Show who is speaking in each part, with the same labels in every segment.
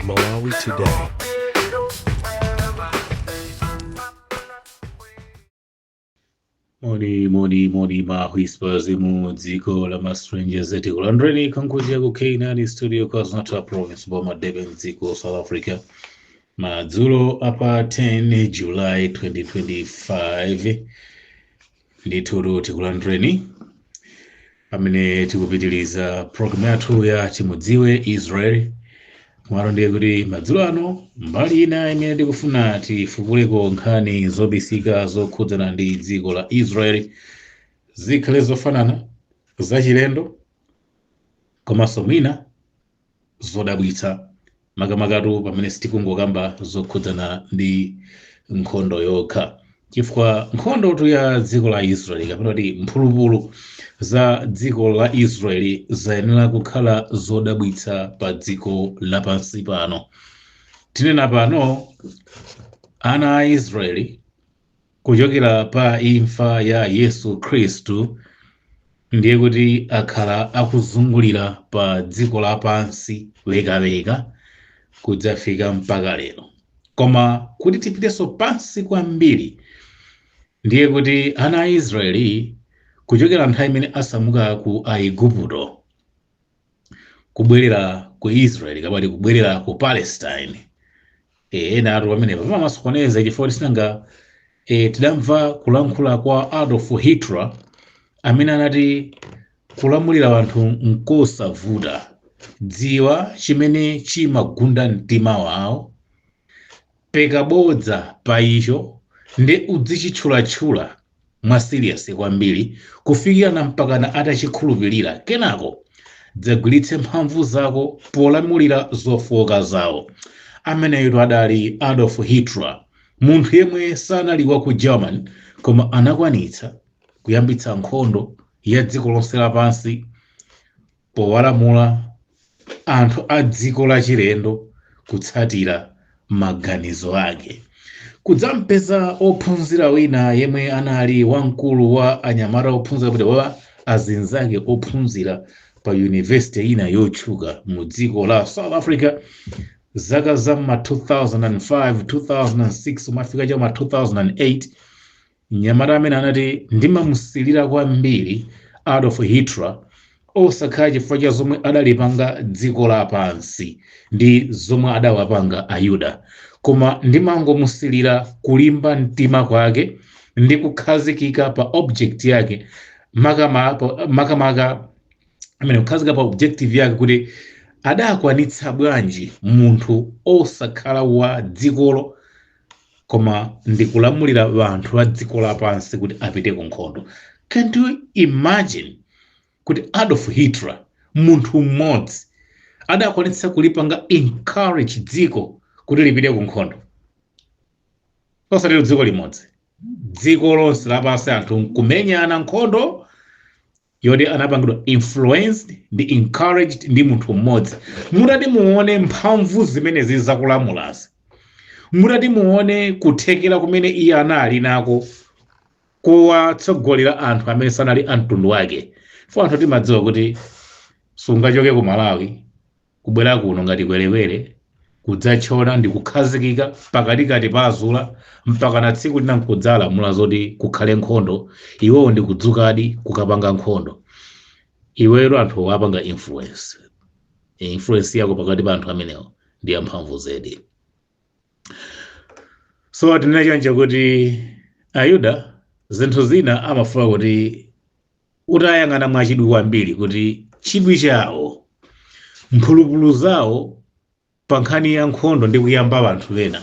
Speaker 1: Malawi Today.
Speaker 2: Moni, moni, moni, ma Whispers mu dziko la ma strangers. Tikulandireni konkuja ku K9 Studio, KwaZulu-Natal Province, boma Durban, dziko South Africa, madzulo apa 10 July 2025. Ndithu tikulandireni pamene tikupitiriza program yathu ya Timudziwe Israel. Mwaro ndiye kuti madzulo ano mbali ina imene tikufuna tifukuleko nkhani zobisika zokhudzana ndi dziko la Israel, zikhale zofanana, zachilendo, komanso mwina zodabwitsa, makamakatu pamene sitikungokamba zokhudzana ndi nkhondo yokha, chifukwa nkhondotu ya dziko la Israeli kapena kuti mphulupulu za dziko la Israeli zayenera kukhala zodabwitsa pa dziko lapansi pano. Tinena pano, ana a Israeli kuchokera pa imfa ya Yesu Khristu ndiye kuti akhala akuzungulira pa dziko lapansi lekaveka kudzafika mpaka lero. Koma kuti tipitenso pansi kwambiri, ndiye kuti ana a Israeli kuchokera nthawi imene asamuka ku Aigupto kubwerera ku Israeli kapati kubwerera ku Palestine, ena atu pamenepa pamasokoneza, chifukwa tisinanga tidamva kulankhula kwa Adolf Hitler amene anati kulamulira anthu nkosavuta, dziwa chimene chimagunda mtima wawo, peka bodza pa icho ndi udzichitchulatchula mwa serious kwambiri kufikirana mpakana atachikhulupirira, kenako dzagwiritse mphamvu zako polamulira zofowoka zawo. Ameneyo adali Adolf Hitler, munthu yemwe sanali wa ku German koma anakwanitsa kuyambitsa nkhondo ya dziko lonse lapansi powalamula anthu a dziko lachilendo kutsatira maganizo ake. Kudzampeza ophunzira wina yemwe anali wamkulu wa anyamata ophunzira kuti wa azinzake ophunzira pa university ina yotchuka mu dziko la South Africa zaka za ma 2005, 2006, umafika cha ma 2008. Mnyamata amene anati ndimamusilira kwambiri Adolf Hitler, osakhala chifukwa cha zomwe adalipanga dziko lapansi ndi zomwe adawapanga Ayuda, koma ndimangomusilira kulimba mtima kwake ndi kukhazikika pa object yake, makamaka amene kukhazika pa objective yake, kuti adakwanitsa bwanji munthu osakhala wa dzikolo koma ndikulamulira anthu a dziko lapansi kuti apite ku nkhondo. Can you imagine kuti Adolf Hitler, munthu mmodzi, adakwanitsa kulipanga encourage dziko kuti lipite ku nkhondo, osati dziko limodzi, dziko lonse lapansi, anthu nkumenyana nkhondo yoti anapangidwa influenced ndi encouraged ndi munthu mmodzi? Mutati muone mphamvu zimenezi zakulamulazi, mutati muone kuthekera kumene iye anali nako kuwatsogolera anthu amene sanali a mtundu wake. Fo anthu timadziwa kuti sungachoke ku Malawi kubwera kuno ngati kwerekwere kudzatchona ndi kukhazikika pakatikati pa azula mpaka na tsiku lina nkudzalamula zoti kukhale nkhondo, iwewo ndi kudzukadi kukapanga nkhondo. Iweyo anthu wapanga influence, influence yako pakati pa anthu amenewo ndi yamphamvu zedi. So tinene choncho kuti Ayuda zinthu zina amafuna kuti utayang'ana mwachidwi kwambiri, kuti chidwi chawo, mphulupulu zawo pa nkhani ya nkhondo ndi kuyamba anthu ena,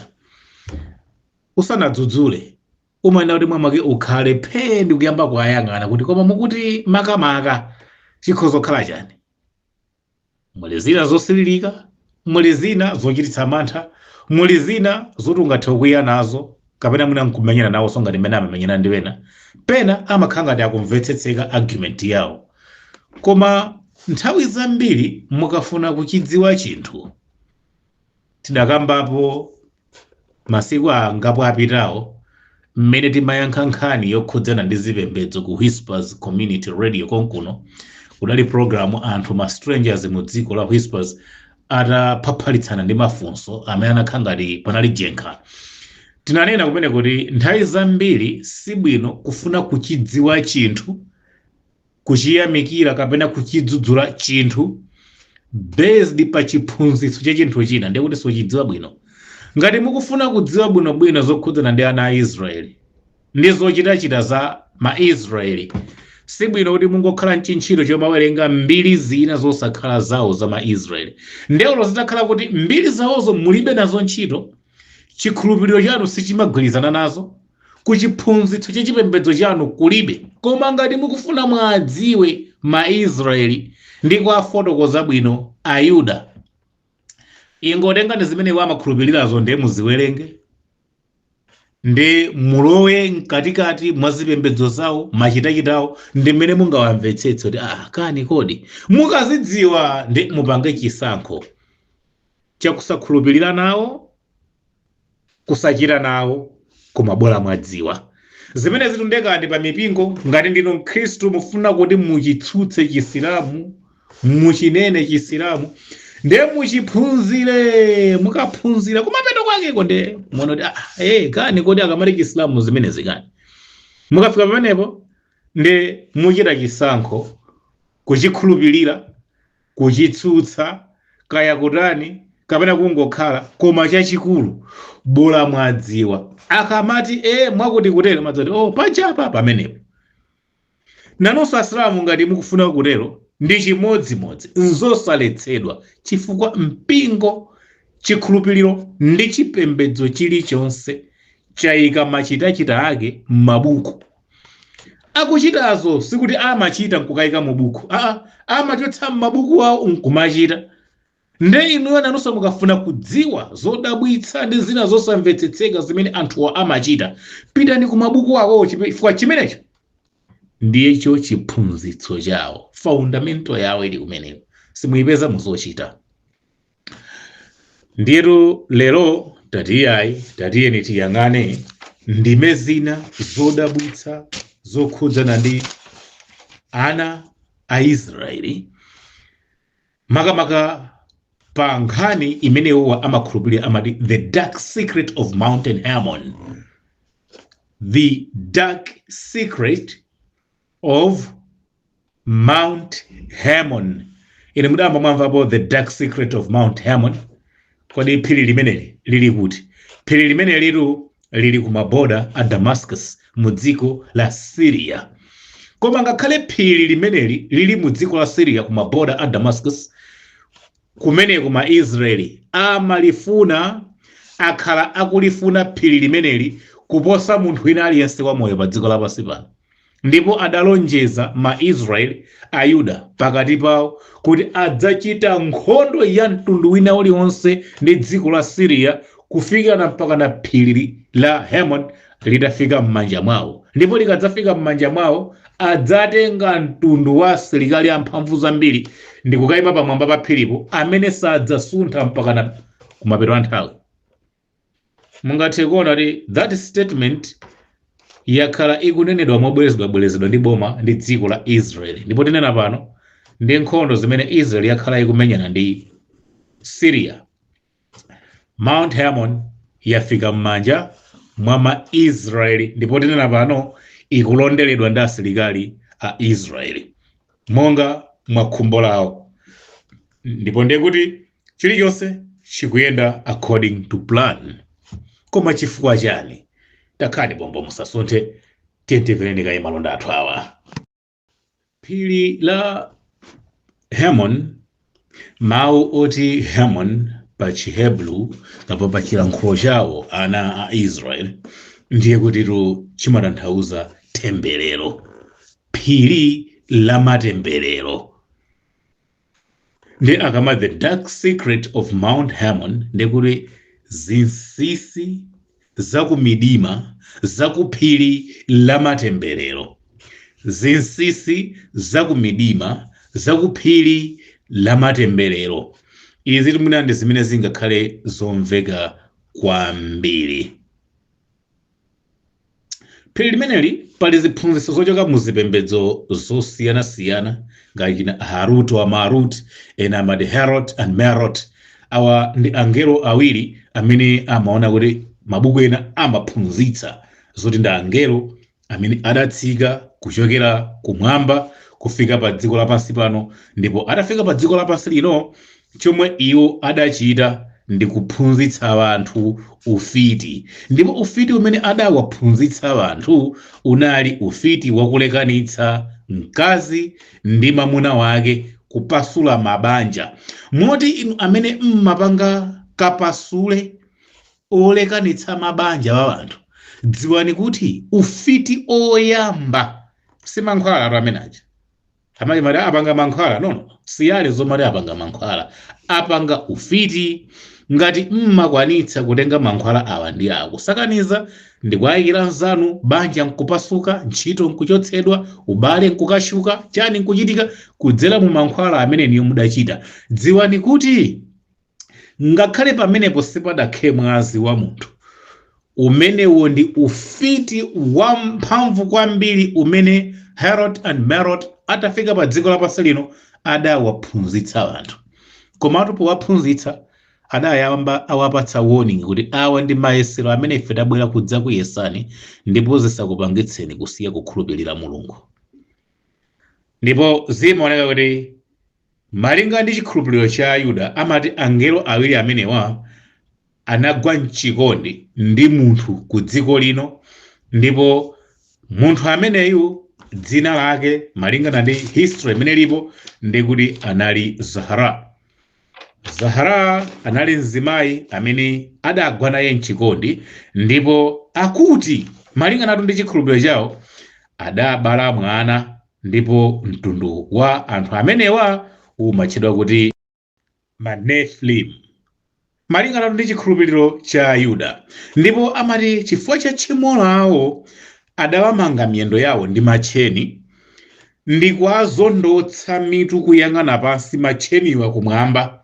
Speaker 2: usanadzudzule umayenera kuti mwamake ukhale phee ndi kuyamba kuwayang'ana kuti koma mukuti makamaka chikhoza kukhala chani. Muli zina zosililika, muli zina zochititsa mantha, muli zina zoti ungathe kukwiya nazo kapena mwina nkumenyana nawo ngati mmene amamenyana ndi wena. Pena amakhala ngati akumvetsetseka argument yawo, koma nthawi zambiri mukafuna kuchidziwa chinthu, tidakambapo masiku angapo apitawo mmene timayankha nkhani yokhudzana ndi zipembedzo ku Whispers Community Radio konkuno. Kudali program, anthu ma strangers mu dziko la Whispers Ataphaphalitsana ndi mafunso amene anakhala ngati panali jenkha. Tinanena kumene kuti nthawi zambiri sibwino kufuna kuchidziwa chinthu, kuchiyamikira kapena kuchidzudzula chinthu based pa chiphunzitso cha chinthu china, ndiye kuti suchidziwa bwino. Ngati mukufuna kudziwa bwinobwino zokhudzana ndi ana a Israeli ndi zochitachita za Maisraeli, sibwino kuti mungokhala mchintchito chomawerenga mbiri zina zosakhala zawo za Maisraeli. Ndewulo zitakhala kuti mbiri zawozo mulibe nazo ntchito, chikhulupiriro chanu sichimagwirizana nazo, kuchiphunzitso cha chipembedzo chanu kulibe, koma ngati mukufuna mwadziwe Maisraeli ndi kuwafotokoza bwino Ayuda, ingotengani zimene iwo amakhulupirirazo, ndiye muziwerenge ndi mulowe mkatikati mwa zipembedzo zawo, machitachitawo, ndi mmene mungawamvetsetse kuti ah, kani kodi mukazidziwa ndi mupange chisankho chakusakhulupirira nawo, kusachita nawo, koma bola mwadziwa. Zimene zitundekani pa mipingo, ngati ndinu Mkhristu mufuna kuti muchitsutse Chisilamu, muchinene Chisilamu, ndiye muchiphunzire. Mukaphunzira kumapeto kwakeko ndiye muona kuti ah, hey, kani kodi akamati Chisilamu zimenezi kani. Mukafika pamenepo ndi muchita chisankho kuchikhulupirira, kuchitsutsa, kaya kutani kapena kungokhala, koma chachikulu bola mwadziwa. Akamati mwakuti kutero, madzati oh, pachapa pamenepo. Nanonso Asilamu ngati mukufuna kutero ndi chimodzimodzi, nzosaletsedwa, chifukwa mpingo, chikhulupiriro ndi chipembedzo chilichonse chayika machitachita ake m'mabuku. Akuchitazo sikuti amachita nkukayika mu buku, aa, amachotsa m'mabuku awo nkumachita. Nde inuyo nanunso mukafuna kudziwa zodabwitsa ndi zina zosamvetsetseka zimene anthuwa amachita, pitani ku mabuku awowo, chifukwa chimenecho ndiyecho chiphunzitso chawo, fundamental yawo ili kumeneko, simuyipeza muzochita. Ndiyetu lero tatiyayi, tatiyeni tiyang'ane ndime zina zodabwitsa zokhudzana ndi ana a Israeli, makamaka pa nkhani imeneyo amakhulupirira amati the dark secret of Mountain Hermon. The dark secret of Mount Hermon. Ine mudamba mwamvapo the dark secret of Mount Hermon? Kodi phiri limeneli lili kuti? Phiri limene litu lili ku maboda a Damascus mu dziko la Syria. Koma ngakhale phiri limeneli lili mu dziko la Syria ku maboda a Damascus, kumeneko Maisraeli amalifuna, akhala akulifuna phiri limeneli kuposa munthu wina aliyense wamoyo pa dziko lapansi pano. Ndipo adalonjeza Maisraeli, Ayuda pakati pawo, kuti adzachita nkhondo ya mtundu wina uliwonse ndi dziko la Syria kufikira mpaka na phiri la Hermon litafika m'manja mwawo. Ndipo likadzafika m'manja mwawo, adzatenga mtundu wa asilikali amphamvu zambiri ndi kukayima pamwamba pa phiripo, amene sadzasuntha mpaka na kumapeto a nthawi. Mungathe kuona kuti that statement yakhala ikunenedwa mobwerezedwabwerezedwa ndi boma ndi dziko la Israel. Ndipo tinena pano ndi nkhondo zimene Israel yakhala ikumenyana ndi Syria, Mount Hermon yafika m'manja mwa Maisraeli, ndipo tinena pano ikulonderedwa ndi asilikali a Israeli monga mwa khumbo lawo. Ndipo ndiye kuti chilichonse chikuyenda according to plan. Koma chifukwa chani? Takhani bombo, musasunthe, tiyeni kaye malonda athu awa. Phiri la Hermon, mawu oti Hermon pa Chihebru kapena pa chilankhulo chawo ana a Israel, ndiye kutitu chimatanthauza temberero, phiri la matemberero. Ndi akama the dark secret of Mount Hermon, ndiye kuti zinsinsi zakumidima zakuphiri la matemberero, zinsinsi zakumidima zakuphiri la matemberero. Izi timwina ndi zimene zingakhale zomveka kwambiri. Phiri limeneli pali ziphunzitso zochoka mu zipembedzo zosiyanasiyana ngati china Harut wa Marut, ena amati Herod and Merot. Awa ndi angelo awiri amene amaona kuti mabuku ena amaphunzitsa zoti ndi angelo amene adatsika kuchokera kumwamba kufika pa dziko lapansi pano, ndipo atafika pa dziko lapansi lino, chomwe iwo adachita ndi kuphunzitsa anthu ufiti. Ndipo ufiti umene adawaphunzitsa anthu unali ufiti wakulekanitsa mkazi ndi mamuna wake, kupasula mabanja. Moti inu amene mmapanga kapasule olekanitsa mabanja wa anthu, dziwani kuti ufiti oyamba si mankhwala atu amene aja amati mati apanga mankhwala. No, siyale zomati apanga mankhwala, apanga ufiti. Ngati mmakwanitsa kutenga mankhwala awa ndi awa kusakaniza ndikuayikira nzanu, banja nkupasuka, ntchito nkuchotsedwa, ubale nkukashuka, chani nkuchitika kudzera mu mankhwala amene niyo mudachita, dziwani kuti ngakhale pamenepo sipadakhe mwazi wa munthu. Umenewo ndi ufiti wamphamvu kwambiri umene Harut and Marut atafika pa dziko lapansi lino adawaphunzitsa anthu. Komatu powaphunzitsa adayamba awapatsa warning kuti awa ndi mayesero amene ife tabwera kudza kuyesani, ndipo zisakupangitseni kusiya kukhulupirira Mulungu. Ndipo zimaoneka kuti malinga ndi chikhulupiriro cha Ayuda, amati angelo awiri amenewa anagwa mchikondi ndi munthu ku dziko lino, ndipo munthu ameneyu dzina lake, malingana ndi history imene ilipo, ndikuti anali Zahara. Zahara anali mzimayi amene adagwa naye mchikondi, ndipo akuti malingana ndi chikhulupiriro chawo adabala mwana, ndipo mtundu wa anthu amenewa umatchedwa kuti Maneflim, malingana ndi chikhulupiriro cha Ayuda. Ndipo amati chifukwa cha tchimo lawo adawamanga miyendo yawo ndi matcheni ndi kuwazondotsa mitu kuyang'ana pansi, matcheniwa kumwamba.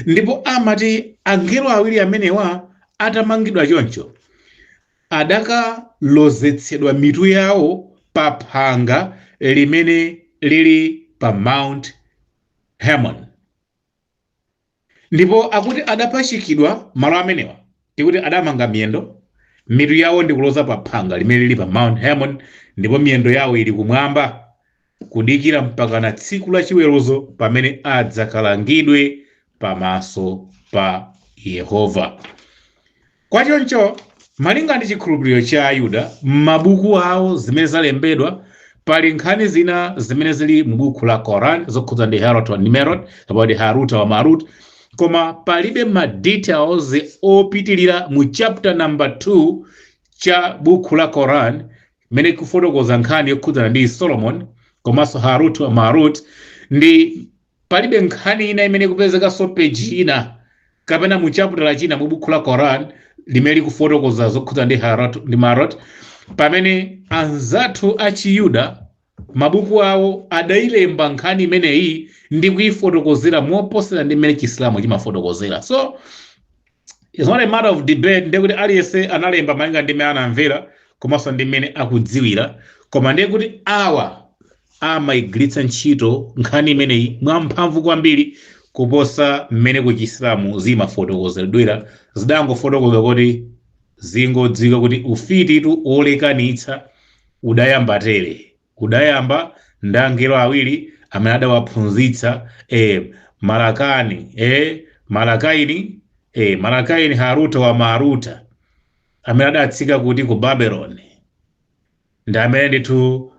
Speaker 2: Ndipo amati angelo awiri amenewa atamangidwa choncho adakalozetsedwa mitu yawo pa phanga limene lili pa Mount Hermon, ndipo akuti adapachikidwa malo amenewa. Tikuti adamanga miyendo, mitu yawo ndikuloza pa phanga limene lili pa Mount Hermon, ndipo miyendo yawo ili kumwamba kudikira mpakana tsiku la chiweruzo pamene adzakalangidwe pamaso pa Yehova. Kwachoncho, malinga ndi chikhulupiriro cha Ayuda m'mabuku awo zimene zalembedwa, pali nkhani zina zimene zili mu buku la Koran zokhudza ndi Harut ndi Marut, about Haruta wa Marut, koma palibe ma details opitilira mu chapter number 2 cha buku la Koran imene ikufotokoza nkhani yokhudzana ndi Solomon komanso Harut wa Marut. Ndi palibe nkhani ina imene ikupezekanso page ina kapena mu chapter china mu buku la Koran limene likufotokoza zokhudza ndi Harut ndi Marut, pamene anzathu a Chiyuda mabuku awo adayilemba nkhani imeneyi ndi kuyifotokozera moposera ndi mmene Chisilamu chimafotokozera. So it's not a matter of debate, ndekuti aliyense analemba malinga ndi mmene anamvera komanso ndi mmene akudziwira. Koma ndiye kuti awa amayigwiritsa ntchito nkhani imeneyi mwamphamvu kwambiri kuposa mmene ku Chisilamu zimafotokozedwera. Zidangofotokozedwa kuti zingodziwika kuti ufititu wolekanitsa udayamba tere, udayamba ndi angelo awiri amene adawaphunzitsa Malakani, Malakaini, Malakaini, Haruta wa Maruta, amene adatsika kuti ku Babeloni, ndi amene ndithu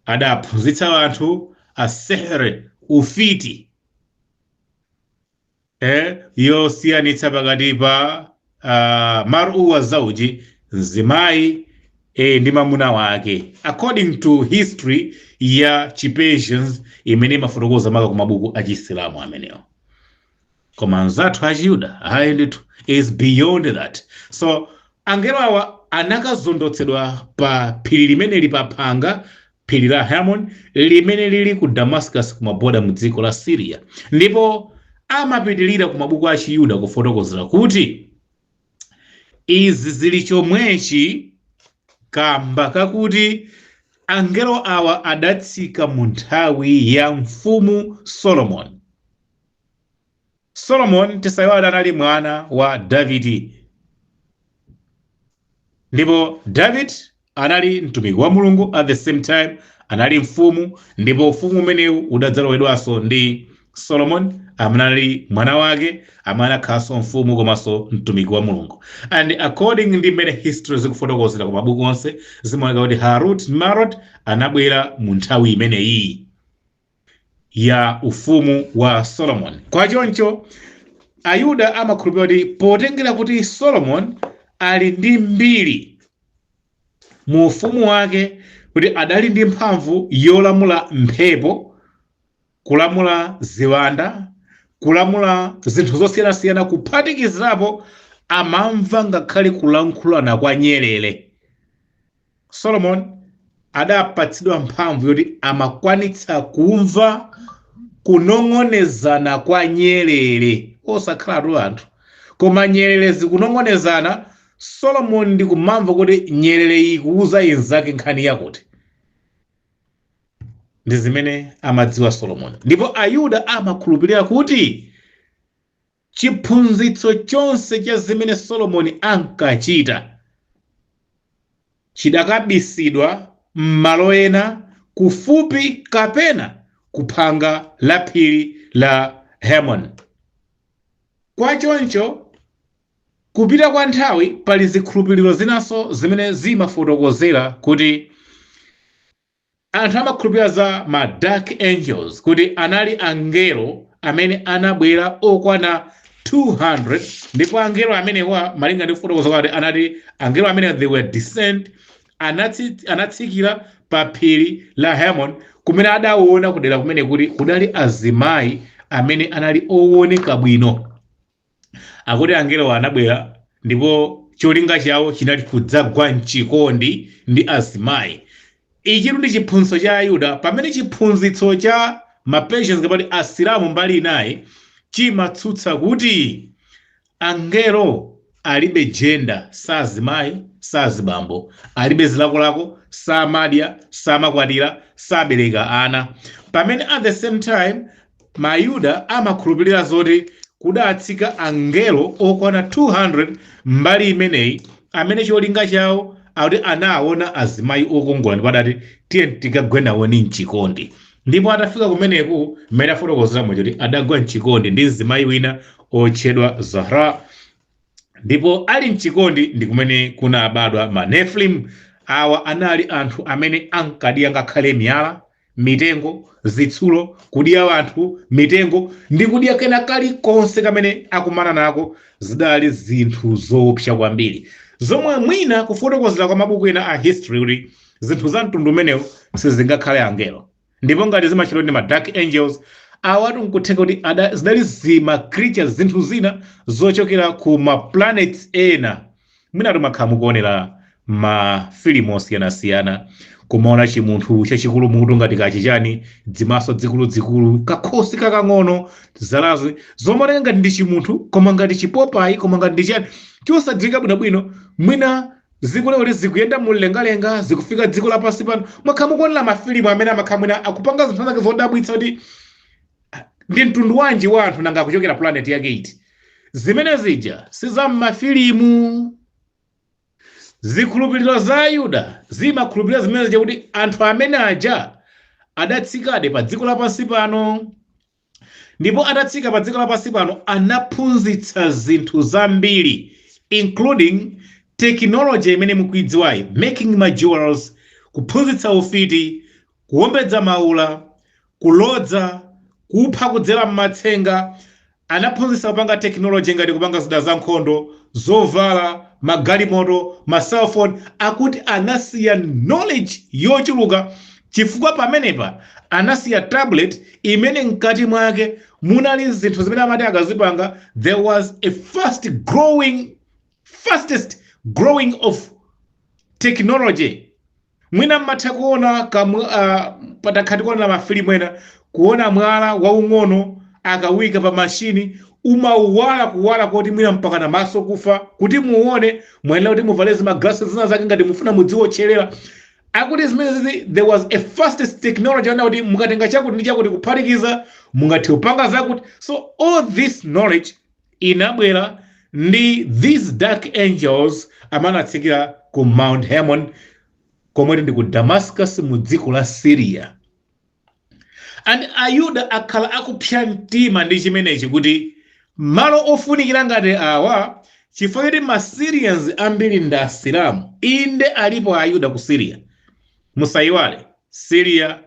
Speaker 2: adaphunzitsa anthu asehre, ufiti yosiyanitsa pakati pa maru wa zauji, mzimayi ndi mamuna wake, according to history ya Chipersians imene imafotokoza maka ku mabuku a Chisilamu amenewo. Koma anzathu Achiyuda ayi ndithu, is beyond that. So angelo awa anakazondotsedwa pa phiri limeneli, pa phanga, phiri la Hermon limene lili ku Damascus, kumaboda mu dziko la Syria. Ndipo amapitilira ku mabuku a Chiyuda kufotokozera kuti izi zili chomwechi kamba kakuti angelo awa adatsika mu nthawi ya mfumu Solomon. Solomon, tisayiwale, anali mwana wa Davidi, ndipo David anali mtumiki wa Mulungu, at the same time anali mfumu, ndipo ufumu umenewu udadzalowedwanso ndi Solomon amene anali mwana wake, amene anakhalanso mfumu komanso mtumiki wa Mulungu. And according ndi mmene history zikufotokozera ku mabuku onse, zimaoneka kuti Harut Marot anabwera mu nthawi imeneyi ya ufumu wa Solomon. Kwachoncho Ayuda amakhulupirira kuti potengera kuti Solomon ali ndi mbiri mu ufumu wake kuti adali ndi mphamvu yolamula mphepo, kulamula ziwanda, kulamula zinthu zosiyanasiyana, kuphatikizirapo amamva ngakhale kulankhulana kwa nyerere, Solomon adapatsidwa mphamvu yoti amakwanitsa kumva kunong'onezana kwa nyerere, osakhalatu anthu koma nyerere zikunong'onezana. Solomon ndi kumamva kuti nyerere ikuuza inzake nkhani yakuti. Ndi zimene amadziwa Solomon. Ndipo Ayuda amakhulupirira kuti chiphunzitso chonse cha zimene Solomoni ankachita chidakabisidwa m'malo ena kufupi kapena kuphanga la phiri la Hermon. Kwachoncho kupita kwa nthawi, pali zikhulupiriro zinanso zimene zimafotokozera kuti anthu amakhulupirira za ma dark angels, kuti anali angelo amene anabwera okwana 200. Ndipo angelo amenewa, malinga ndi kufotokoza kwake, anati angelo amene they were descend, anatsikira pa phiri la Hermon, kumene adaona kudera kumene kuti kudali azimayi amene anali owoneka bwino. Akuti angelo anabwera ndipo cholinga chawo chinali kudzagwa mchikondi ndi azimayi. Ichitu ndi chiphunzitso cha Ayuda, pamene chiphunzitso cha ma Persians kapati Asilamu mbali inayi chimatsutsa kuti angelo alibe gender, sazimayi sazibambo, alibe zilakolako, samadya, samakwatira, sabereka ana, pamene at the same time Mayuda amakhulupirira zoti kudatsika angelo okwana 200 mbali imeneyi, amene cholinga chawo akuti anaona azimayi okongola ndipo adati, "Tiye tikagwe nawoni mchikondi." Ndipo atafika kumeneku, mmene afotokozera kuti adagwa mchikondi ndi mzimayi wina otchedwa Zahra, ndipo ali mchikondi ndi kumene kunabadwa ma Nephilim. Awa anali anthu amene ankadya ngakhale miyala, mitengo, zitsulo, kudya anthu, mitengo ndi kudya kena kalikonse kamene akumana nako. Zidali zinthu zoopsa kwambiri, zomwe mwina kufotokozera kwa mabuku ena a history kuti zinthu za mtundu umenewu sizingakhale angelo, ndipo ngati zimatchedwa ndi ma dark angels, awatu nkutheka kuti zidali zima creatures, zinthu zina zochokera ku ma planets ena. Mwina timakhala mukuonera mafilimu osiyanasiyana, kumaona chimunthu chachikulu, mutu ngati kachichani, dzimaso dzikuluzikulu, kakhosi kakang'ono, zalazi zomaoneka ngati ndi chimunthu koma ngati chipopayi, koma ngati ndi chani chosadziwika bwinobwino. Mwina zikuoneka kuti zikuyenda mumlengalenga, zikufika dziko lapansi pano. Mwakhala mukuonera mafilimu amene amakhala mwina akupanga zinthu zake zodabwitsa kuti ndi mtundu wanji wa anthu, nanga akuchokera planet yake iti? Zimene zija sizam'mafilimu. Zikhulupiriro za Ayuda zimakhulupirira zimene zija, kuti anthu amene aja adatsikade pa dziko lapansi pano, ndipo atatsika pa dziko lapansi pano anaphunzitsa zinthu zambiri, including technology imene mukuidziwayi, making ma jewels, kuphunzitsa ufiti, kuwombedza maula, kulodza, kupha kudzera m'matsenga. Anaphunzitsa kupanga technology ngati kupanga zida za nkhondo, zovala, magalimoto, ma cellphone. Akuti anasiya knowledge yochuluka, chifukwa pamenepa anasiya tablet imene mkati mwake munali zinthu zimene amati akazipanga, there was a fastest growing of technology. Mwina mmatha kuona patakha tikuonera mafilimu ena, kuona mwala waung'ono akawika pa mashini umauwala kuwala koti mwina mpaka na maso kufa. Kuti muone muyenera kuti muvale zimaglasi zina zake ngati mufuna mudziwotcherera. Akuti zimene zizi, there was a fastest technology ana kuti mukatenga chakuti ndi chakuti kuphatikiza, mungathe kupanga zakuti. So all this knowledge inabwera ndi these dark angels amene atsikira ku Mount Hermon, komwe ndi ku Damascus mu dziko la Syria. And Ayuda akhala akupsa mtima ndi chimenechi, kuti malo ofunikira ngati awa, chifukwa choti ma Syrians ambiri ndi Asilamu. Inde, alipo Ayuda ku Syria. Musayiwale Syria,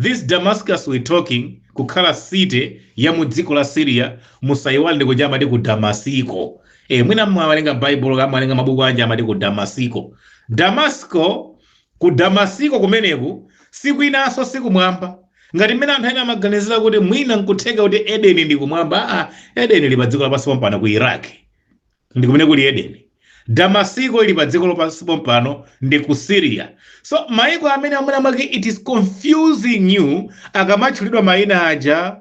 Speaker 2: this Damascus we talking, kukhala city ya mu dziko la Syria. Musayiwale ndikuja amati ku Damasiko. Mwina mwawerenga Baibulo, kamawerenga mabuku anja, amati ku Damasiko, Damasco. Ku Damasiko kumeneku sikwinanso, sikumwamba ngati mmene anthu ena amaganizira kuti mwina nkutheka kuti Edeni ndi kumwamba. Ah, Edeni ili pa dziko lapansi pompano, ku Iraq ndi kumene kuli Edeni. Damasiko ili pa dziko lapansi pompano, ndi ku Syria. So maiko amene amake, it is confusing you akamatchulidwa mayina aja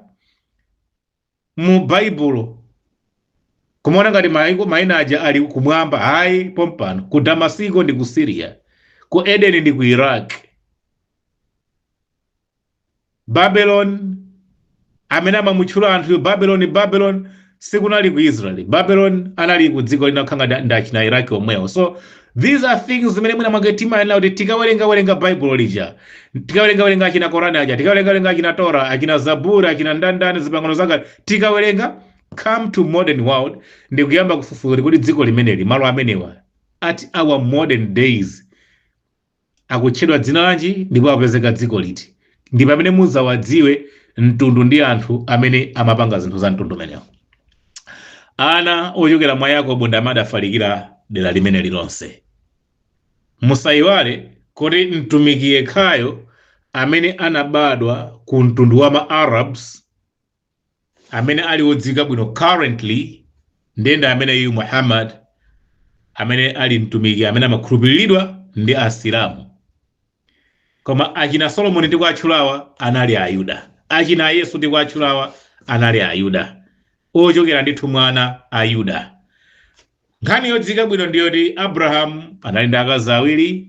Speaker 2: mu Baibulo, kumaona ngati maiko mayina aja ali kumwamba. Hayi, pompano ku Damasiko ndi ku Syria, ku Edeni ndi ku Iraq. Babylon amene amamutchula anthu Babylon, Babylon sikunali ku Israel. Babylon anali ku dziko lina khanga ndi achina Iraq omwewo. So these are things zimene mwina mwake timayenera kuti tikawerenga werenga Baibulo lija, tikawerenga werenga achina Korani aja, tikawerenga werenga achina Tora, achina Zaburi, achina ndandani, zipangano zakale, tikawerenga, come to modern world ndi kuyamba kufufuza kuti dziko limeneli, malo amenewa, at our modern days akutchedwa dzina lanji ndipo apezeka dziko liti, ndi pamene muzawadziwe mtundu ndi anthu amene amapanga zinthu za mtundu umenewo. Ana ochokera mwa Yakobo ndi amene adafalikira dera limene lilonse. Musayiwale kuti mtumiki yekhayo amene anabadwa ku mtundu wa ma Arabs amene ali wodziwika bwino currently ndende amene iyu Muhammad, amene ali mtumiki amene amakhulupiriridwa ndi Asilamu. Koma achina Solomoni ndi kuatchulawa anali Ayuda, achina Yesu ndi kuatchulawa anali Ayuda, ochokera ndithu mwana Ayuda. Nkhani yodziwika bwino ndiyoti Abrahamu anali ndi akazi awiri,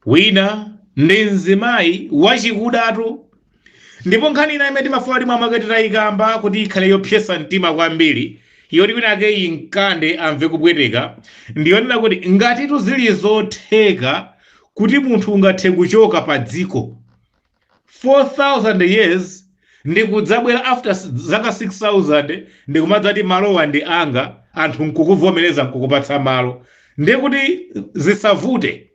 Speaker 2: wina ndi mzimayi wachikudatu. Ndipo nkhani ina imene timafuna kuti mwamake titayikamba kuti ikhale yopyesa mtima kwambiri, yoti wina ake inkande amve kupweteka, ndiyonena kuti ngatitu zili zotheka kuti munthu ungathe kuchoka pa dziko 4000 years ndi kudzabwera after zaka 6000 ndikumadzati malowa ndi anga, anthu nkukuvomereza, nkukupatsa malo, ndiye kuti zisavute,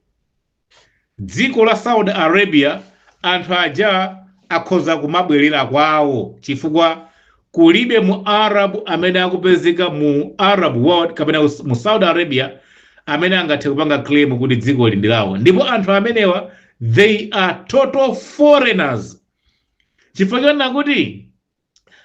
Speaker 2: dziko la Saudi Arabia anthu aja akhoza kumabwerera kwawo, chifukwa kulibe mu Arab amene akupezeka mu Arab world kapena mu Saudi Arabia amene angathe kupanga claim kuti dziko ndi lawo. Ndipo anthu amenewa, they are total foreigners, chifukwa chonena kuti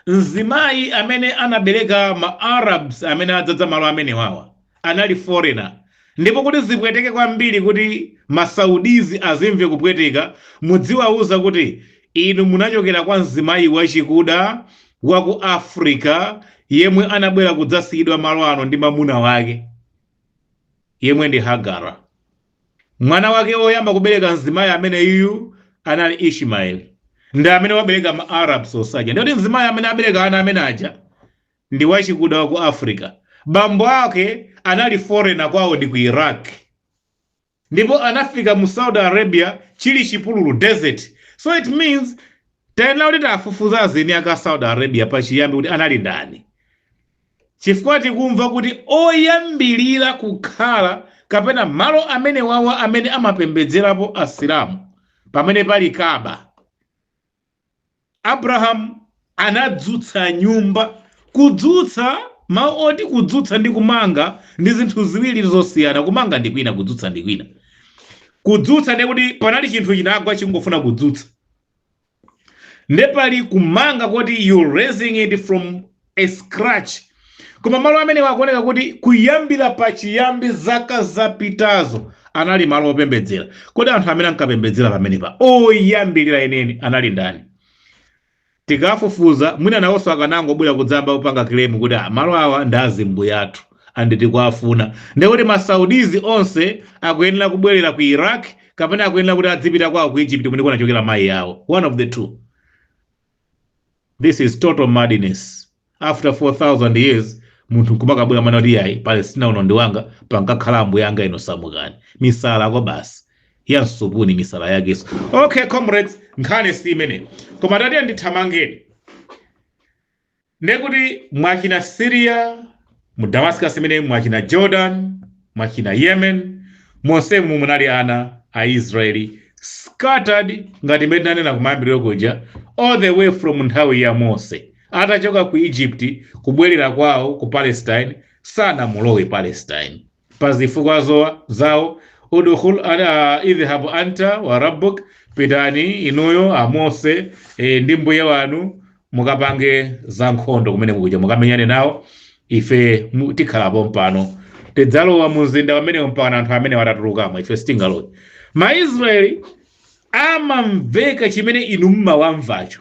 Speaker 2: mzimayi amene anabereka ma Arabs amene adzadza malo amenewawa anali foreigner. Ndipo kuti zipweteke kwambiri, kuti Masaudizi azimve kupweteka, mudziwauza kuti inu munachokera kwa mzimayi wachikuda wa ku Africa yemwe anabwera kudzasiyidwa malo ano ndi mamuna wake yemwe ndi Hagara. Mwana wake woyamba kubereka mzimayi amene iyu anali Ishmaeli, ndi amene wabereka ma Arabs osaja. Ndikuti mzimayi amene abereka ana amene aja ndi wachikuda wa ku Africa, bambo ake anali foreigner, kwawo ndi ku Iraq, ndipo anafika mu Saudi Arabia chili chipululu, desert. So it means tayenera kuti tafufuza azeni aka Saudi Arabia pachiyambi kuti anali ndani, chifukwa tikumva kuti oyambilira kukhala kapena malo amene wawa amene amapembedzerapo Asilamu pamene pali Kaaba, Abrahamu anadzutsa nyumba. Kudzutsa, mawu oti kudzutsa ndi kumanga ndi zinthu ziwiri zosiyana. Kumanga ndi kwina, kudzutsa ndi kwina. Kudzutsa ndi kuti panali chinthu chinagwa, chingofuna kudzutsa. Nde pali kumanga kuti you raising it from a scratch. Koma malo amene akuoneka kuti kuyambira pachiyambi zaka zapitazo anali malo opembedzera, kodi anthu amene ankapembedzera pamenepa oyambirira eneni anali ndani? Tikafufuza, mwina nawonso akanangobwera kudzamba kupanga claim kuti, "Ah, malo awa ndi azimbuye athu and tikuafuna." Ndekuti Masaudizi onse akuyenera kubwerera ku Iraq. kapena akuyenera kuti adzipita kwawo ku Egypt kumene kunachokera mayi awo. One of the two. This is total madness. After 4000 years, munthu nkumakabwera mana kuti, "Yayi, Palestina uno ndi wanga, pankakhala ambuye anga, ino samukani." Misala kwa basi, yansupuni misala yakeso. Okay comrades, nkhani si imeneyo, koma tatiye ndithamangeni. Ndekuti mwachina Syria, mu Damascus imene, mwachina Jordan, mwachina Yemen, monsemu munali ana a Israeli scattered, ngati imene tinanena kumayambiriro kuja, all the way from nthawi ya Mose atachoka ku Egypt kubwerera kwawo ku Palestine. Sanamulowe Palestine pa zifukwa zawo. Udkhul ana idhhabu anta wa rabbuk, pitani inuyo a Mose ndi mbuye wanu, mukapange za nkhondo kumene kuja, mukamenyane nawo. Ife tikhalapo mpano, tidzalowa mu mzinda pamenewo mpaka anthu amene watatulukamo. Ife sitingalowe. Maisraeli amamveka chimene inu mmawamvacho,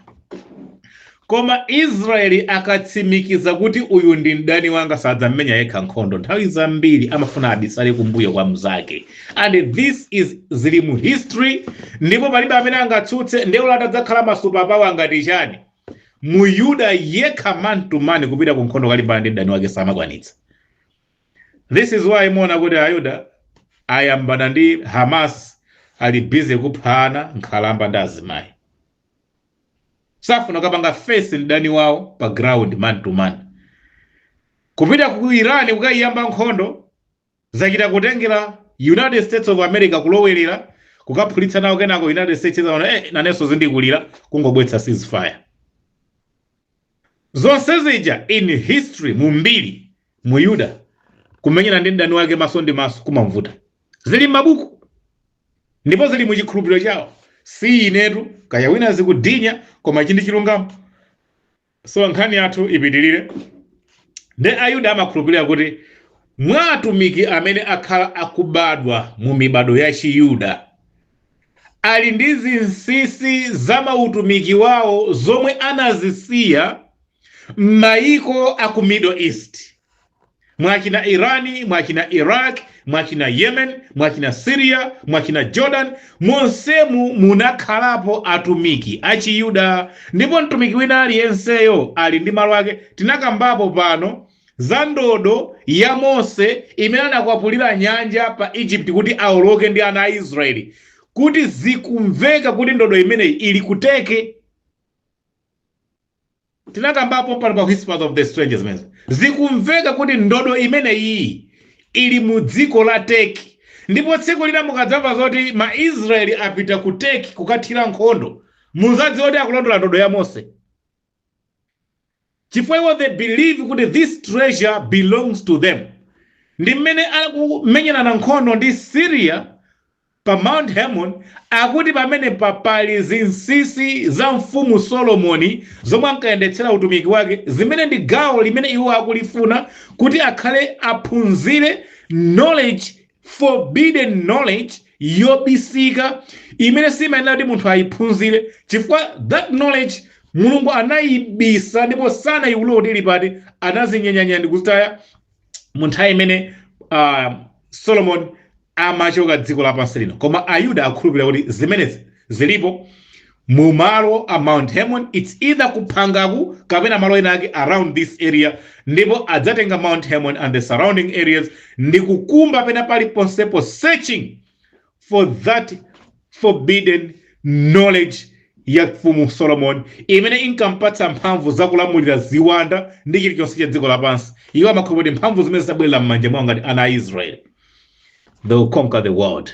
Speaker 2: koma Israeli akatsimikiza kuti uyu ndi mdani wanga, sadzamenya yekha nkhondo. Nthawi zambiri amafuna abisale kumbuyo kwa mzake, and this is zili mu history, ndipo palibe amene angatsutse. Ndewulo atadzakhala ma superpower ngati chani, Muyuda yekha man to man kupita ku nkhondo kalimbana ndi mdani wake samakwanitsa. This is why muona kuti Ayuda ayambana ndi Hamas, ali busy kuphana nkhalamba ndi azimayi. Safuna kupanga face mdani wawo pa ground man to man. Kupita ku Iran kukayiyamba nkhondo, zachita kutengera United States of America kulowerera kukaphulitsa nawo. Kenako United States zaona, nanenso zindikulira, kungobwetsa ceasefire. Zonse zija in history, mu mbiri, mu Yuda kumenyana ndi mdani wake maso ndi maso kumamvuta. Zili m'mabuku ndipo zili mu chikhulupiriro chawo. Si inetu, kaya wina zikudinya, koma ichi ndi chilungamo. So nkhani yathu ipitirire. Ndi Ayuda amakhulupirira kuti mwa atumiki amene akhala akubadwa mu mibado ya Chiyuda, ali ndi zinsinsi za mautumiki wawo zomwe anazisiya m'mayiko aku Middle East, mwachina Irani, mwachina Iraq, mwachina Yemen, mwachina Syria, mwachina Jordan. Monsemu munakhalapo atumiki Achiyuda, ndipo mtumiki wina aliyenseyo ali ndi malo ake. Tinakambapo pano za ndodo ya Mose imene anakwapulira nyanja pa Egypt kuti awoloke ndi ana a Israeli, kuti zikumveka kuti ndodo imeneyi ili ku Turkey. Tinakambapo pano pa Whispers of the Strangers zimene zikumveka kuti ndodo imeneyi ili mu dziko la Turkey. Ndipo tsiku lina mukadzamva zoti Maisraeli apita ku Turkey kukathira nkhondo, muzadziwa kuti akulondola ndodo ya Mose, chifukwa iwo they believe kuti this treasure belongs to them. Ndi mmene akumenyerana nkhondo ndi Syria pa Mount Hermon, akuti pamene pali zinsinsi za Mfumu Solomoni zomwe ankayendetsera utumiki wake, zimene ndi gawo limene iwo akulifuna kuti akhale aphunzire knowledge, forbidden knowledge yobisika imene simayenera kuti munthu ayiphunzire, chifukwa that knowledge Mulungu anayibisa ndipo sanayiwulule kuti ili pati. Anazinyenyanya ndi kuzitaya mu nthawi imene Solomon amachoka dziko lapansi lino. Koma Ayuda akhulupirira kuti zimenezi zilipo mu malo a Mount Hermon. It's either kuphangaku kapena malo ena ake around this area, ndipo adzatenga Mount Hermon and the surrounding areas ndi kukumba pena paliponsepo, searching for that forbidden knowledge ya Mfumu Solomon imene inkampatsa mphamvu zakulamulira ziwanda ndi chilichonse cha dziko lapansi. Iwo amakhulupirira kuti mphamvu zimene zidabwerera m'manja mwawo ngati ana a Israeli, they will conquer the world.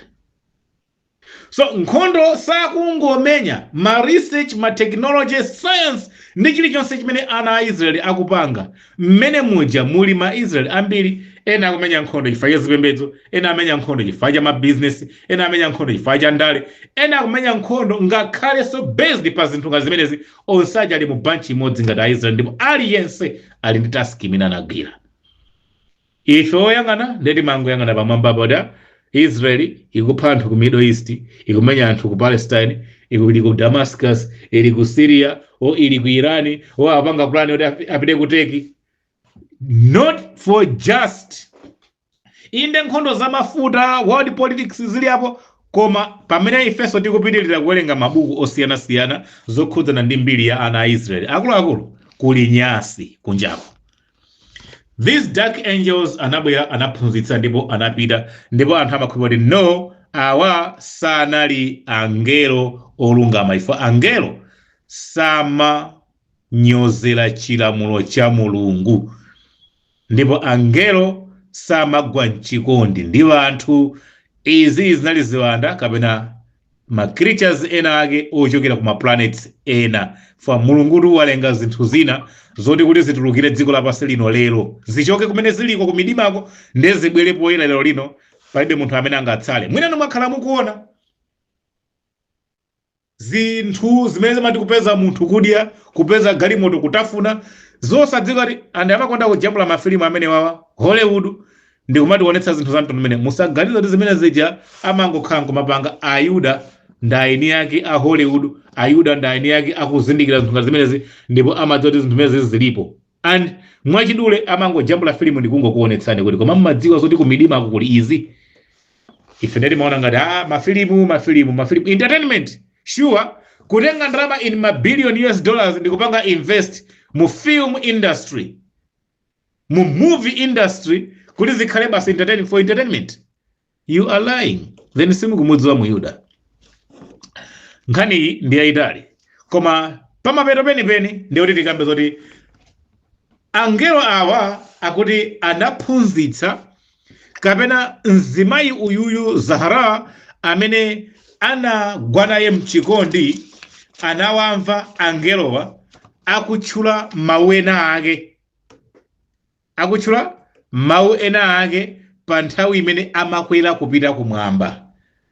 Speaker 2: So nkhondo sakungomenya, ma research, ma technology, science ndi chilichonse chimene ana a Israeli akupanga. Mmene muja muli ma Israeli ambiri. Ena akumenya nkhondo chifukwa cha zipembedzo, ena amenya nkhondo chifukwa cha mabizinesi, ena amenya nkhondo chifukwa cha ndale, ena akumenya nkhondo ngakhalenso based pa zinthu nga zimenezi. Onse aja ali mu bunch imodzi ngati Aisraeli, ndipo aliyense ali ndi task imene anagwira. Ife oyang'ana ndeti mangoyang'ana pamwamba pota Israeli ikupha anthu ku Middle East, ikumenya anthu ku Palestine, ili ku Damascus, ili ku Syria, o ili ku Irani, o apanga plan kuti apite ku Turkey. Not for just inde nkhondo za mafuta, world politics zili apo. Koma pamene ifenso tikupitirira kuwerenga mabuku osiyanasiyana zokhudzana ndi mbiri ya ana a Israeli, akuluakulu, kuli nyasi kunjako. These dark angels anabwera, anaphunzitsa ndipo anapita, ndipo anthu amakhulupirira kuti no, awa sanali angelo olungama. Ifo angelo samanyozera chilamulo cha Mulungu, ndipo angelo samagwa mchikondi ndi anthu. Izi zinali ziwanda kapena ma creatures ena ake ochokera ku ma planets ena. Fa Mulungutu walenga zinthu zina zoti kuti zitulukire dziko lapansi lino lero, zichoke kumene ziliko kumidimako, ndiye zibwere poyera lero lino, palibe munthu amene angatsale. Mwina mwakhala mukuona zinthu zimene zimati kupeza munthu kudya, kupeza galimoto kutafuna, zosadziwika kuti anthu amakonda kujambula mafilimu amene wawa Hollywood ndikumationetsa zinthu za mtundu umene. Musaganize kuti zimene zija amangokhala nkumapanga. Ayuda ndi aeni ake a Hollywood, Ayuda ndi aeni ake akuzindikira zinthu ngati zimenezi, ndipo amadziwa kuti zinthu zimenezi zilipo. And mwachidule amangojambula filimu ndikungokuonetsani kuti koma mmadziwa zoti kumidimako kuli izi. Ife ndeti maona ngati mafilimu, mafilimu, mafilimu, entertainment. Sure, kutenga ndalama in ma billion US dollars ndikupanga invest mu film industry, mu movie industry, kuti zikhale basi entertaining for entertainment, you are lying. Then simukumudziwa Muyuda. Nkhani iyi ndi yayitali, koma pamapeto penipeni ndikuti tikambe zoti angelo awa akuti anaphunzitsa kapena mzimayi uyuyu Zahara amene anagwa naye mchikondi, anawamva angelowa akutchula mawu ena ake, akutchula mawu ena ake pa nthawi imene amakwera kupita kumwamba.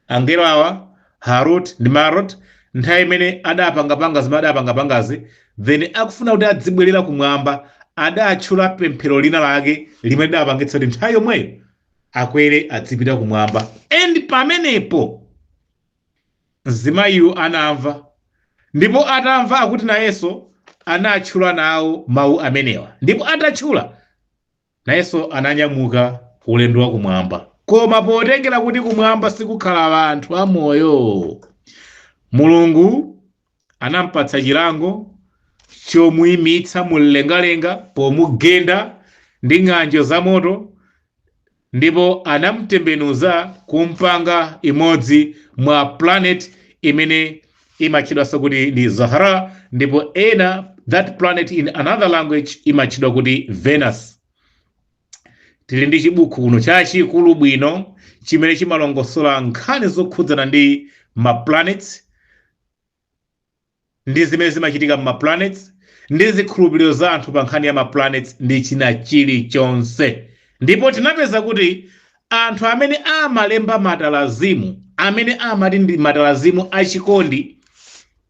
Speaker 2: Angelo awa Harut ndi Marut, nthawi imene adapangapanga zimene adapangapangazi, then akufuna kuti adzibwerera kumwamba, adatchula pemphero lina lake limene lidapangitsa kuti nthawi yomweyo akwere adzipita kumwamba. And pamenepo mzimayiyu anamva, ndipo atamva akuti nayenso anatchula nawo mawu amenewa, ndipo atatchula nayenso ananyamuka ulendo wa kumwamba. Koma potengera kuti kumwamba sikukhala anthu amoyo, Mulungu anampatsa chilango chomuyimitsa mumlengalenga pomugenda ndi ng'anjo zamoto, ndipo anamutembenuza kumpanga imodzi mwa planet imene imatchedwanso kuti ndi Zahra, ndipo ena that planet in another language imatchedwa kuti Venus. Tili ndi chibuku kuno chachikulu bwino chimene chimalongosola nkhani zokhudzana ndi ma planets ndi zimene zimachitika ma planets ndi zikhulupiriro za anthu pa nkhani ya ma planets ndi china chilichonse. Ndipo tinapeza kuti anthu amene amalemba matalazimu, amene amati ndi matalazimu achikondi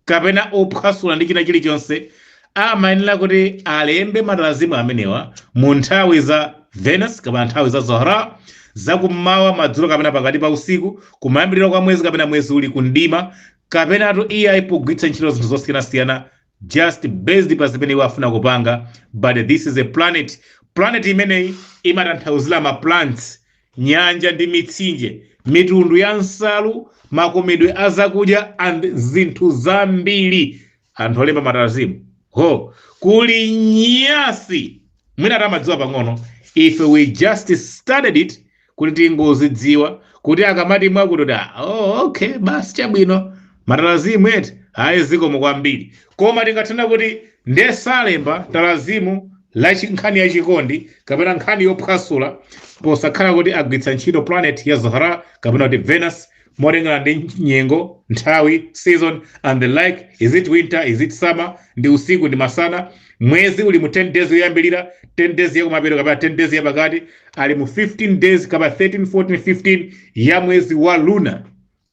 Speaker 2: kapena ophwasula ndi china chilichonse, amayenera kuti alembe matalazimu amenewa mu nthawi za Venus kapena nthawi za Zahra, zakummawa, madzulo kapena pakati pa usiku, kumayambiriro kwa mwezi kapena mwezi uli kundima, kapenatu iye pogwiritsa ntchito zinthu zosiyanasiyana just based pa zimene iwo afuna kupanga. But this is a planet. Planet imeneyi imatanthauzira ma plants, nyanja ndi mitsinje, mitundu ya nsalu, makomedwe a zakudya and zinthu zambiri. Anthu olemba matalazimu ho kuli nyasi, mwina tamadziwa pang'ono. Ife we just studied it kuti tingozidziwa kuti akamati mwakuti, oh, okay, basi, chabwino, matalazimu eti, ayi, zikomo kwambiri. Koma tingathena kuti ndesalemba talazimu la nkhani yachikondi kapena nkhani yophwasula posakhala kuti agwiritsa ntchito planet ya Zahra kapena kuti Venus, molingana ndi nyengo, nthawi, season and the like. Is it winter? Is it summer? Ndi usiku, ndi masana? Mwezi uli mu 10 days yoyambirira, 10 days yakumapeto kapena 10 days yapakati? Ali mu 15 days kapena 13, 14, 15 ya mwezi wa lunar,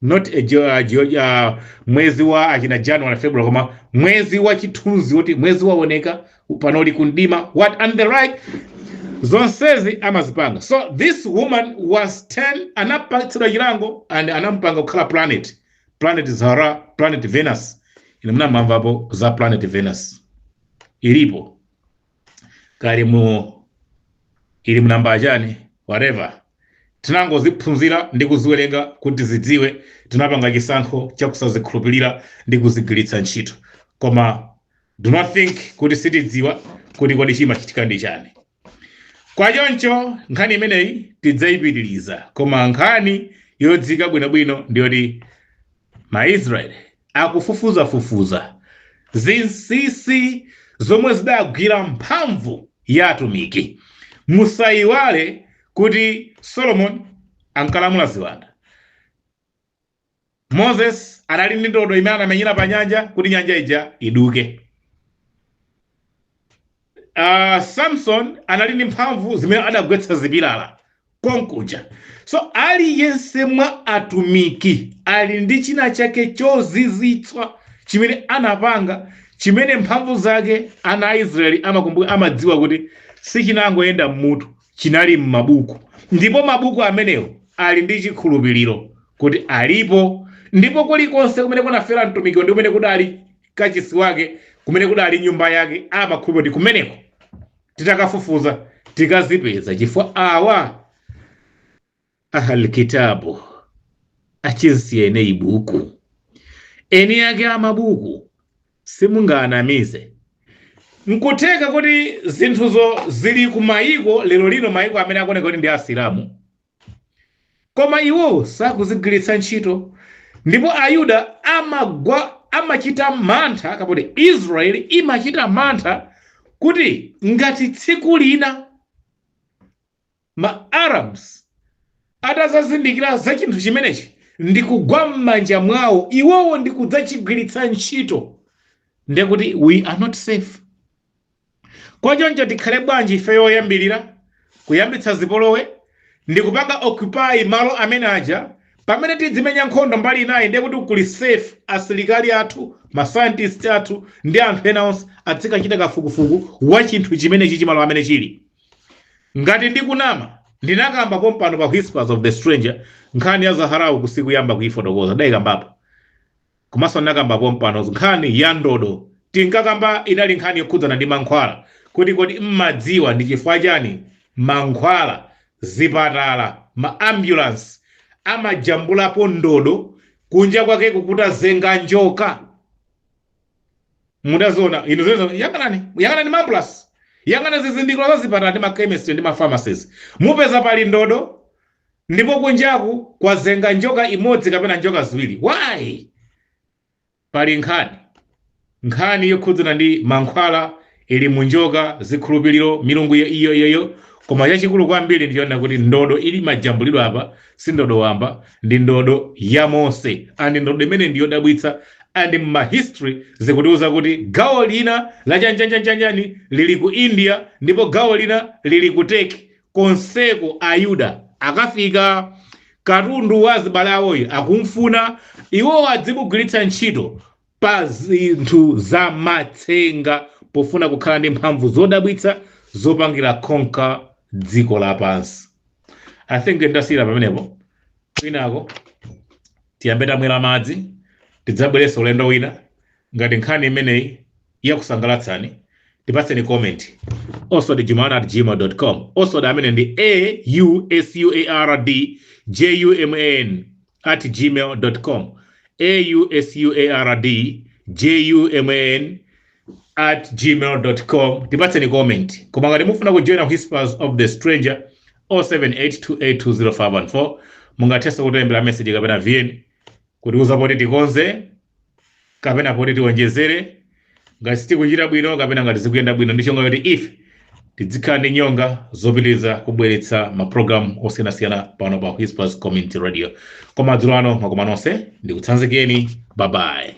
Speaker 2: not a mwezi wa achina January, February, koma mwezi wa chithunzi woti mwezi waoneka panoli kundima, what and the right. Zonsezi amazipanga. So this woman was 10, anapatsidwa chilango and anampanga kukhala planet, planet Zahra, planet Venus. Ine munamamvapo za planet Venus, ilipo kali mu ili munamba chani, whatever. Tinangoziphunzira ndi kuziwerenga kuti zidziwe. Tinapanga chisankho chakusazikhulupirira ndi kuzigwiritsa ntchito, koma do not think kuti sitidziwa kuti kodi chimachitika ndi chani. Kwachoncho nkhani imeneyi tidzayipitiriza, koma nkhani yodzika bwinobwino ndiyoti Maisraeli akufufuzafufuza zinsinsi zomwe zidagwira mphamvu ya atumiki. Musayiwale kuti Solomon ankalamula ziwanda, Moses anali ndi ndodo imene anamenyera pa nyanja kuti nyanja ija iduke, Samson anali ndi mphamvu zimene adagwetsa zipilala konkuja. So aliyense mwa atumiki ali ndi china chake chozizwitsa chimene anapanga, chimene mphamvu zake ana a Israeli amakumbuka, amadziwa kuti sichinangoyenda mmutu, chinali m'mabuku, ndipo mabuku amenewo ali ndi chikhulupiriro kuti alipo. Ndipo kulikonse kumene kunafera mtumiki ndi kumene kudali kachisi wake, kumene kudali nyumba yake, amakhulupirira kuti kumeneko titakafufuza tikazipeza, chifukwa awa ahalikitabu achinsiyene ibuku eni yake amabuku simungaanamize. Nkutheka kuti zinthuzo zili ku mayiko lero lino, mayiko amene akuoneka kuti ndi Asilamu, koma iwo sakuzigwiritsa ntchito. Ndipo Ayuda amagwa, amachita mantha, kapoti Israeli imachita mantha kuti ngati tsiku lina ma Arabs atazazindikira za chinthu chimenechi ndi kugwa m'manja mwawo iwowo ndi kudzachigwiritsa ntchito, ndekuti we are not safe. Kwachoncho tikhale bwanji ife yoyambirira kuyambitsa zipolowe ndi kupanga occupy malo amene aja pamene tidzimenya nkhondo mbali inayi, ndiye kuti kuli safe. Asilikali athu, ma scientist athu ndi anthu ena onse adzikachita kafukufuku wa chinthu chimenechi, chimalo amene chili. Ngati ndikunama, ndinakamba pompano pa Whispers of the Stranger nkhani ya Zaharau kusikuyamba kuifotokoza, dayikambapo. Komanso ndinakamba pompano nkhani ya ndodo. Tinkakamba, inali nkhani yokhudzana ndi mankhwala, kuti kodi mmadziwa ndi chifukwa chani mankhwala, zipatala, ma ambulance amajambulapo ndodo kunja kwake kukutazenga njoka? Mudaziona inu zimenezo? Yang'anani, yang'anani ma ambulance, yang'ana zizindikiro za zipatala ndi ma chemistry ndi ma pharmacies, mupeza pali ndodo ndipo kunjaku kwazenga njoka imodzi kapena njoka ziwiri. Why? Pali nkhani yokhudzana ndi mankhwala ili munjoka, zikhulupiriro, milungu iyo iyo. Koma chachikulu kwambiri ndichoona kuti ndodo ili majambulidwe apa si ndodo wamba, ndi ndodo ya Mose, and ndodo imene ndiyodabwitsa. And ma history zikutiuza kuti gawo lina la chanchanchanchani lili ku India ndipo gawo lina lili ku Turkey. Konseko Ayuda akafika, katundu wa azibale awoyi akumfuna iwowo adzimugwiritsa ntchito pa zinthu za matsenga pofuna kukhala ndi mphamvu zodabwitsa zopangira conquer dziko lapansi. I think ndasiyira pamenepo. Kwinako tiyambe tamwera madzi, tidzabwerenso ulendo wina. Ngati nkhani imeneyi yakusangalatsani, tipatseni comment, oswaldjuman@gmail.com. Oswald amene ndi ausuardjuman@gmail.com, ausuardjuman@gmail.com. Tipatseni comment. Koma ngati mufuna kujoina Whispers of the Stranger, 078282054. Mungathenso kutilembera message kapena VN kutiuza poti tikonze kapena poti tiwonjezere, ngati sitikuchita bwino kapena ngati zikuyenda bwino, ndi chonga kuti ife tizikhala ndi nyonga zopitiriza kubweretsa mapulogalamu osiyanasiyana pano pa Whispers Community Radio. Koma dzulo ano mwakoma nonse, ndikutsanzikeni. Bye bye.